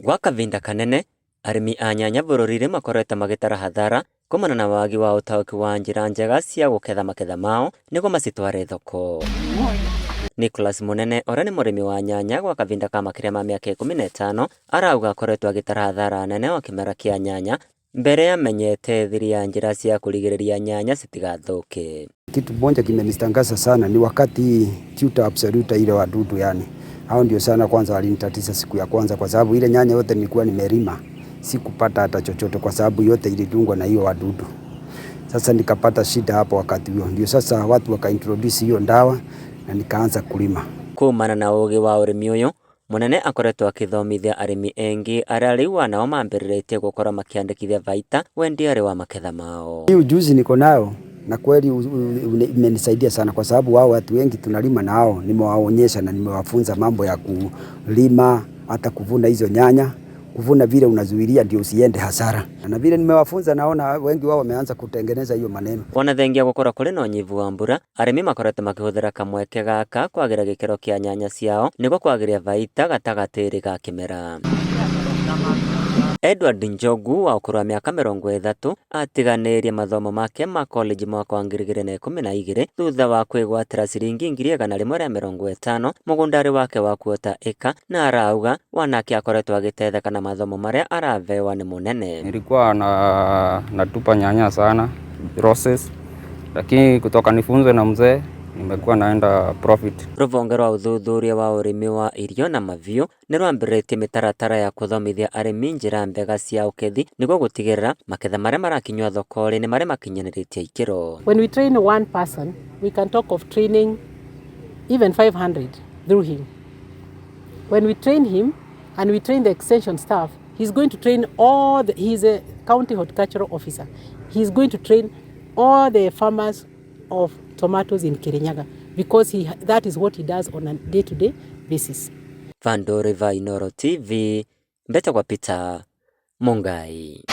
Gwa kavinda kanene, arĩmi a nyanya bũrũri-inĩ makoretwo magĩtara hathara kumana na wagi wa ũtaũki wa njĩra njega cia gũketha maketha mao nĩguo macitware thoko. Nicholas Mũnene ũrĩa nĩ mũrĩmi wa nyanya gwa kavinda ka makĩria ma mĩaka 15 arauga akoretwo agĩtara hathara nene o kĩmera kĩa nyanya mbere amenyete thiri ya njĩra cia kũrigĩrĩria nyanya citigathũke. Kitu moja kimenistangaza sana ni wakati Tuta absoluta ile wadudu yani. Hao ndio sana kwanza walinitatiza siku ya kwanza kwa sababu ile nyanya yote nilikuwa nimelima sikupata hata chochote kwa sababu yote ilidungwa na hiyo wadudu. Sasa nikapata shida hapo wakati huo. Ndio sasa watu wakaintroduce hiyo ndawa na nikaanza kulima. Kumana na ũgĩ wa ũrĩmi ũyũ, Mũnene akoretwo akĩthomithia arĩmi engi arĩa rĩu nao mambĩrĩrĩtie gũkorwo makĩandĩkithia baita wendia-rĩ wa maketha mao. Hii ujuzi niko nayo na kweli imenisaidia sana kwa sababu wao watu wengi tunalima nao, nimewaonyesha na nimewafunza mambo ya kulima hata kuvuna hizo nyanya, kuvuna vile unazuilia ndio usiende hasara. Na vile nimewafunza naona wengi wao wameanza kutengeneza hiyo maneno. Ona thengia gũkorwo kũrĩ na ũnyivu wa mbura, arĩmi makoretwo makĩhũthĩra kamweke gaka kwagĩra gĩkĩro kĩa nyanya ciao nĩguo kwagĩria baita gatagatĩ ga kĩmera. Edward Njogu wa ũkũrũ wa mĩaka 30 atiganĩirie mathomo make ma college mwaka wa 2012 thutha wa kwĩgwatĩra ciringi 150,000 mũgũnda-rĩ wake wa kuota ĩka na arauga wanake akoretwo agĩtetheka na mathomo marĩa arahewa nĩ mũnene. Nilikuwa na natupa nyanya sana roses, lakini kutoka nifunzwe na mzee nimekuwa naenda profit. Rũhonge rwa ũthuthuria wa ũrĩmi wa irio na mahiũ nĩ rwambĩrĩrĩtie mĩtaratara ya gũthomithia arĩmi njĩra njega cia ũkethi nĩguo gũtigĩrĩra maketha marĩa marakinyio thoko-rĩ nĩ marĩa makinyanĩrĩtie ikĩro. When we train one person, we can talk of training even 500 through him. When we train him and we train the extension staff, he's going to train all the, he's a county horticultural officer. He's going to train all the farmers of tomatoes in Kirinyaga because that is what he does on a day-to-day basis. Vandori va Inoro TV, mbetagwa Peter Mungai.